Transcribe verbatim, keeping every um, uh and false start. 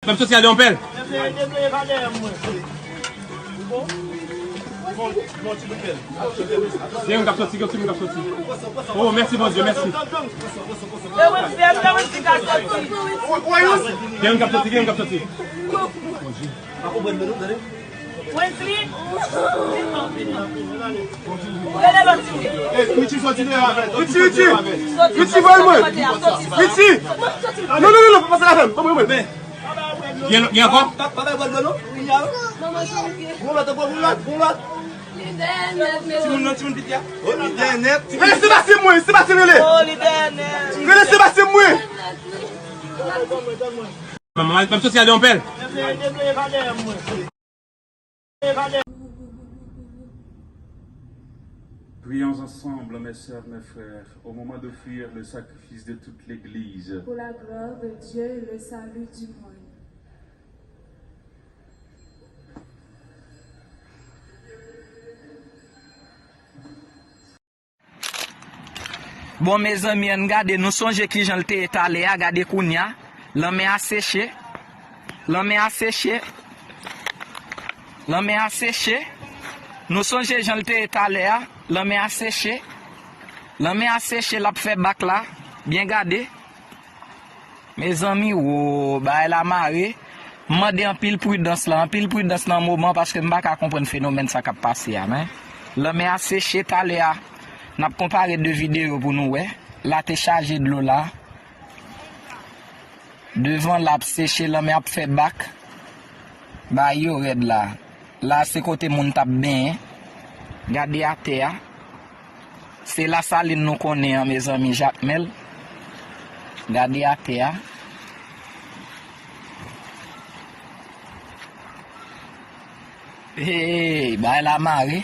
M soti ale yon pèl. Gen yon k ap soti, gen yon timoun k ap soti. Oh, mèsi, Bondye, mèsi. Gen yon k ap soti, gen yon k ap soti. Wesley! Ou rele lòt timoun. Richie, Richie! Richie, voye mwen! Richie! Non, non, non, non, pa pase avè m. Ban mwen, mwen. Gen, gen ankò? Gon lòt, gon lòt, gon lòt. Timoun nan, timoun piti a. Oh, li dèyè nèt. Rele Sebastien mwen, Sebastien rele. Oh, li dèyè nèt. Rele Sebastien mwen. Manman, m soti ale yon pèl. Prions ensemble, mes sœurs, mes frères, au moment d'offrir le sacrifice de toute l'Église. Pour la gloire de Dieu et le salut du monde. Bon, mezanmi, ann gade, nou sonje kijan l te ye talè a, gade kounye a. Lanmè a seche. Lanmè a seche. Lanmè a seche. Nou sonje jan l te ye talè a. Lanmè a seche. Lanmè a seche, l ap fè bak la. Byen gade. Mezanmi, wo, bagay la mare. M mande anpil pridans la, anpil pridans nan moman, paske m pa ka konprann fenomèn sa k ap pase a, men lanmè a seche talè a. N ap konpare de videyo pou nou wè. La te chaje dlo la. Devan la ap seche, lanmè ap fè bak. Bagay yo rèd la. La se kote moun t ap benyen. Gade atè a. Se Lasalin nou konnen an, mezanmi, Jakmèl. Gade atè a. Hey, bagay la mare.